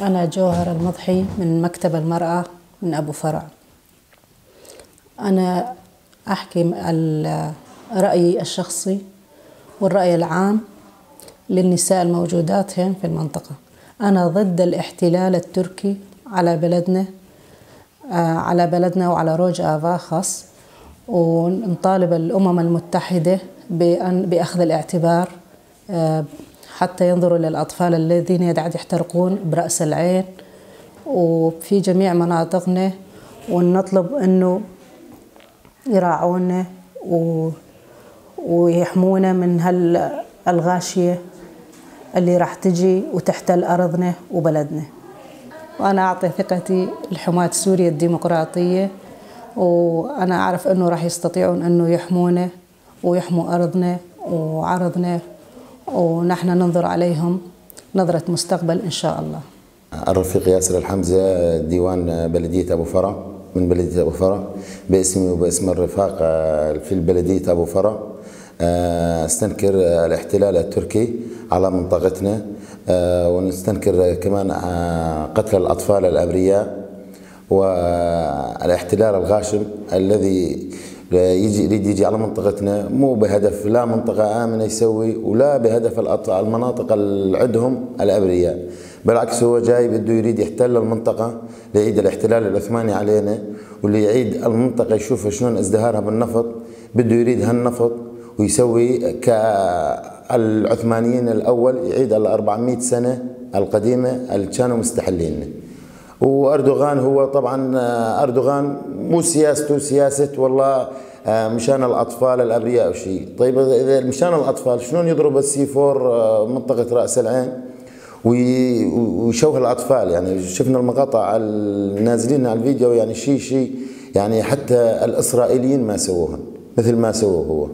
أنا جوهر المضحي من مكتب المرأة من أبو فرع. أنا أحكي رأيي الشخصي والرأي العام للنساء الموجودات هنا في المنطقة. أنا ضد الاحتلال التركي على بلدنا، على بلدنا وعلى روج آفا خاص، ونطالب الأمم المتحدة بأخذ الاعتبار حتى ينظروا للأطفال الذين يحترقون برأس العين وفي جميع مناطقنا، ونطلب أنه يراعونا ويحمونا من هالغاشية اللي راح تجي وتحتل أرضنا وبلدنا. وأنا أعطي ثقتي لحماة سوريا الديمقراطية، وأنا أعرف أنه راح يستطيعون أنه يحمونا ويحموا أرضنا وعرضنا، ونحن ننظر عليهم نظرة مستقبل إن شاء الله. الرفيق ياسر الحمزة، ديوان بلدية أبو فرع، من بلدية أبو فرع، باسمي وباسم الرفاق في البلدية أبو فرع استنكر الاحتلال التركي على منطقتنا، ونستنكر كمان قتل الأطفال الأبرياء والاحتلال الغاشم الذي يريد يجي على منطقتنا، مو بهدف لا منطقة آمنة يسوي ولا بهدف المناطق اللي عندهم الأبرياء، بالعكس هو جاي بده يريد يحتل المنطقة ليعيد الاحتلال العثماني علينا، واللي يعيد المنطقة يشوف شلون ازدهارها بالنفط، بده يريد هالنفط ويسوي كالعثمانيين الأول، يعيد ال 400 سنة القديمة اللي كانوا مستحلين. وأردوغان هو طبعا أردوغان مو سياسته سياسة والله مشان الأطفال الأبرياء وشيء. طيب إذا مشان الأطفال شلون يضرب السي 4 منطقة رأس العين ويشوه الأطفال؟ يعني شفنا المقاطع النازلين على الفيديو، يعني شيء يعني حتى الإسرائيليين ما سووها مثل ما سووه هو.